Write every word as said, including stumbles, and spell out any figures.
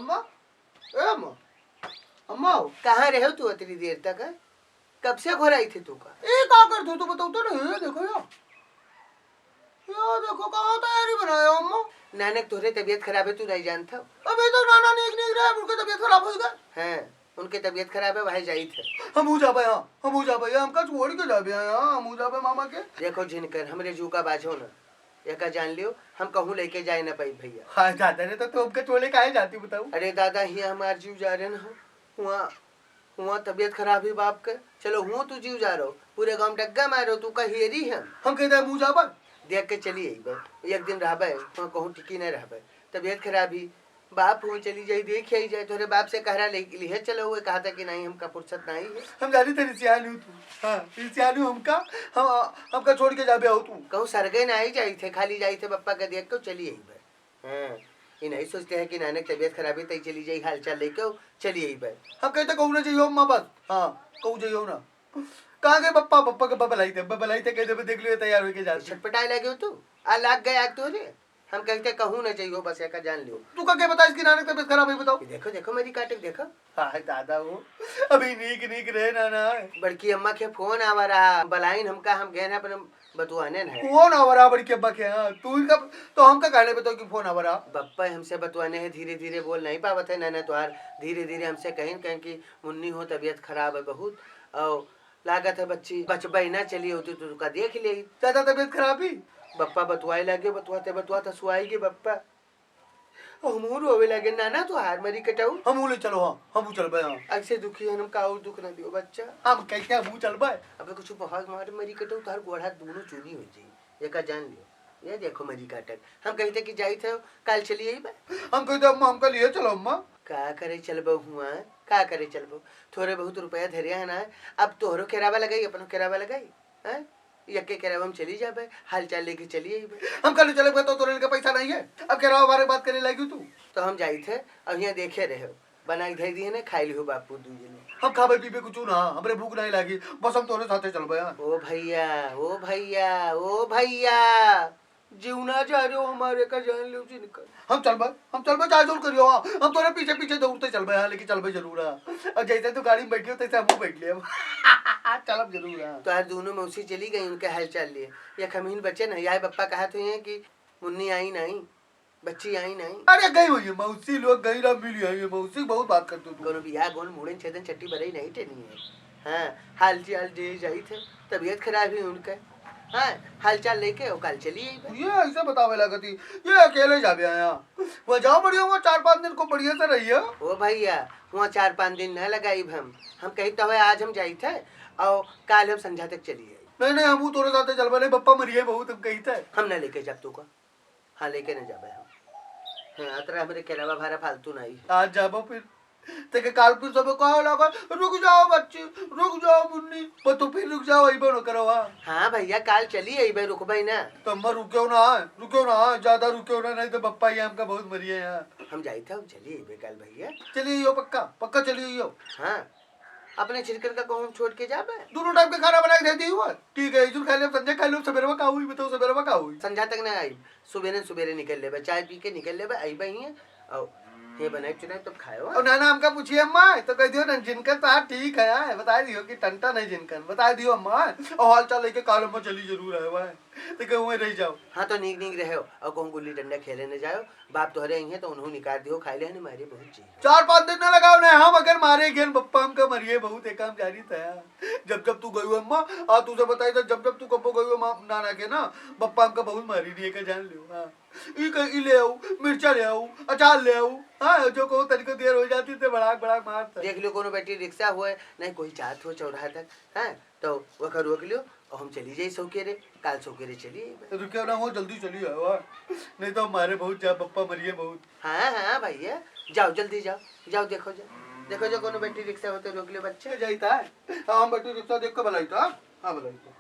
अम्मा, ए अम्मा, अम्मा हो, कहाँ रहे हो तू अतनी देर तक, हैं? कब से घोराई थे तू का? ए, का कर तू तो बताओ तो ना, ये देखो या। या देखो, कहाँ तैयारी बनाया अम्मा? नानक तोहरे तबीयत खराब है, तू नहीं जानत हो। अबे तो नाना नीक नीक रहे, उनके तबीयत खराब हो गया। हैं, उनके तबीयत खराब है, वही जाई थे। हम हो जाबे, हाँ, हम हो जाबे, हमका छोड़ के जाबे, हाँ, हम हो जाबे मामा के। देखो झिनकर, हमरे जू का बाझो ना, एका जान लियो, हम कहूँ लेके जाए ना पाई भैया। हाँ, जाते रहे तो तू हमका छोड़े काहे जाती बताओ? अरे दादा, हिया हमार जीव जा रहे न हो, हुआ, हुआ तबीयत खराब ही बाप के, चलो हुआ तू जीव जा रहो, पूरे गाँव डग्गा मारो, तू का हेरी हम। हम कहते हैं मुँह जाबा। देख के चली अइबे, एक दिन रहबे, हुआ कहूँ टिकी नहीं रहबे, तबीयत खराब ही, बाप हुआ चली जाई, देख आई जाए, तोरे बाप से कहरा ले, लिहे चलो, वो कहा था कि नहीं, हमका फुर्सत नहीं है। हम जानी थे रिसियालू तू, हाँ, रिसियालू हमका, हम, हमका छोड़ के जाबे हो तू। कहूँ सरगे नहीं जाई थे, खाली जाई थे बप्पा के देख के चली अइबे। हाँ, ये नहीं सोचते हैं कि नानक तबीयत खराब है, तई चली जाई, हाल चाल लेके चली अइबे। हम कहते कहूँ ना जाइयो अम्मा बस, हाँ, कहूँ जाइयो ना। कहाँ गए बप्पा? बप्पा के बबलाई थे, बबलाई थे, कहते देख लियो तैयार होके जाते। छटपटाए लगे हो तू, आ लाग गए आग तोरे। हम कहते कहूँ ना जाइयो, बस एका जान लियो। तू का के बताइस कि नानक तबीयत खराब है, बताओ? ये देखो, देखो मेरी काटे, देखो। हाय दादा, वो अभी नीक नीक रहे ना, ना। बड़की अम्मा के फोन आवा रहा, बलाइन हमका, हम गए हैं अपने बतुआने न है। फोन आवा रहा बड़की अम्मा के, हाँ। तू इनका, तो हमका कहले बताओ कि फोन आवा रहा। बप्पा हमसे बतुआने है, धीरे धीरे बोल नहीं पावत है, ना, ना, तुहार धीरे धीरे हमसे कहीं, कहीं कि मुन्नी हो तबीयत खराब है बहुत, और लागत है बच्ची बचबे ना, चली होती तो तुका देख ले। दादा तबीयत खराब ही? बप्पा बतुआए लागे, बतुआते बतुआते सुआई गे बप्पा। हमहू रोवे लागे, नाना तुहार मरी कटाऊ। हमहू ले चलो, हाँ, हमहू चलबे, हाँ। ऐसे दुखी है, हमका और दुख ना दियो बच्चा। हम कैसे हमहू चलबे? अब कुछ बहाग मार मरी कटाऊ, तुहार गोड़ हाथ दोनों चूनी हो जाई, एका जान लियो। ये देखो मरी काटक, हम कहते कि जाई थे, काल चली अइबे। हम कहते अम्मा हमका लिए चलो अम्मा। का करे चलबो हुआ, का करे चलबो? थोरे बहुत रुपया धरिया है ना, अब तोहरो केरावा लगाई, अपनो केरावा लगाई, हैं? यक्के केरावा हम चली जाबे, हाल चाल लेके चली अइबे। हम कहले चलब तो तोरे लगे पैसा नहीं है, अब केरावा बारे बात करे लागी तू। तो हम जाई थे, अब यहाँ देखे रहे, बनाई धई दिए ने, खाई लिहो बापू दू जने। हम खाबे पीबे कुछ ना, हमरे भूख नहीं लागी, बस हम तोरे साथे चलबे यार। ओ भैया, ओ भैया, ओ भैया, जीवना जा रहे हो हमारे का जान लो जिनकर। हम चलबे, हम चलबे, चाहे जोर करियो, हाँ। हम तोरे पीछे पीछे दौड़ते चलबे, हाँ, लेकिन चलबे जरूर, हाँ। और जैसे तू गाड़ी में बैठी हो, तैसे हमहू बैठ लेब। चलब जरूर, हाँ। तो आज दोनों मौसी चली गई उनके हाल चाल लिए, एक हमहिन बचे नहीं। आए बप्पा कहत हुए हैं कि मुन्नी आई नहीं, बच्ची आई नहीं। अरे गई हुई है मौसी, लोग गई रहा, मिली आई है मौसी, बहुत बात करते तू। कोनो बियाह गोल मुड़न छेदन चट्टी बरई नहीं टेनी है। हाँ, हाल चाल दे जाई थे, तबीयत खराब ही उनके। हाँ, हाल चाल लेके वो काल चली आई बे। ये ऐसे बतावे लागत ही, ये अकेले जाबे आया। वो जाओ बढ़िया, वो चार पाँच दिन को बढ़िया से रहिए। ओ भैया, वहाँ चार पाँच दिन न लगाई हम, हम कही तो है आज हम जाई थे और काल हम संझा तक चली आई। नहीं, नहीं, हम तोरे साथे चलबे नहीं, बप्पा मरिए बहुत, हम कही थे। हम न लेके जब तू का हाँ, लेके न जाबे हम। हाँ, अतरा हमरे केरावा भारा फालतू नहीं है। आज जाबो फिर। तेके काल फिर सबे कहे लागल, "रुक जाओ बच्ची, रुक जाओ मुन्नी।" पर तू फिर रुक जाओ, अइबो न करो, हाँ। हाँ भैया, काल चली अइबे, रुकबे ना। तो अम्मा रुक्यो ना, रुक्यो ना, ज्यादा रुक्यो ना, नहीं तो बप्पा ये हमका बहुत मरिए यहाँ। हम जाई थे, हम चली अइबे काल भैया। चली अइयो पक्का, पक्का चली अइयो। हाँ, अपने छिनकर का कहूँ हम छोड़ के जाबे? दोनों टाइम के खाना बना के दे दी हुआ। ठीक है, इजुन खा ले, संझा खा लो, सबेरवा का हुई, बताओ सबेरवा का हुई? संझा तक ना आई, सुबेरे सुबेरे निकल लेबे, चाय पी के निकल लेबे, अइबे ही है, और ये बनाई चुनाई तब खायो। और नाना हमका पूछिए अम्मा, तो कह दियो ना, जिनकर तो हाथ ठीक है, हाँ, बता दियो कि टंटा नहीं जिनकर, बता दियो अम्मा, और हाल चाल लेके काल अम्मा चली जरूर है, वाह, तो कहूँ रह जाओ। हाँ, तो नीक नीक रहो, और कहूँ गुल्ली डंडा खेले न जाओ, बाप तोहरे आई हैं तो उन्हों निकाल दियो, खाई ले हने मारे बहुत जी। चार पाँच दिन न लगाओ ना, हम अगर मारे गेन बप्पा हमका मरिए बहुत, एक काम जारी था। जब जब तू गयू अम्मा, आ तू से बताई तो जब जब तू कब्बो गयू अम्मा नाना के ना, बप्पा हमका बहुत मारी दिए के जान लियो। हाँ। ई क-, ई ले आऊ, मिर्चा ले आऊ, अचार ले आऊ। हाँ, जो कहो तनिको देर हो जाती ते भड़ाक भड़ाक मारता। देख लियो कोनो बैटरी रिक्शा होए, नहीं कोई जात हो चौराहा तक, हाँ, तो वखा रोक लियो और हम चली जाई सौकेरे, काल सौकेरे चली आई। रुक्यो ना हो, जल्दी चली आओ, हाँ। नहीं तो मारे बहुत जा, बप्पा मरिए बहुत। हाँ, हाँ भैया, जाओ जल्दी जाओ, जाओ देखो जाओ, देखो जाओ कोनो बैटरी रिक्शा हो तो रोक लियो बच्चे। जाई था, हाँ, हम बैटरी रिक्शा देख के बुलाई था, हाँ बुलाई था।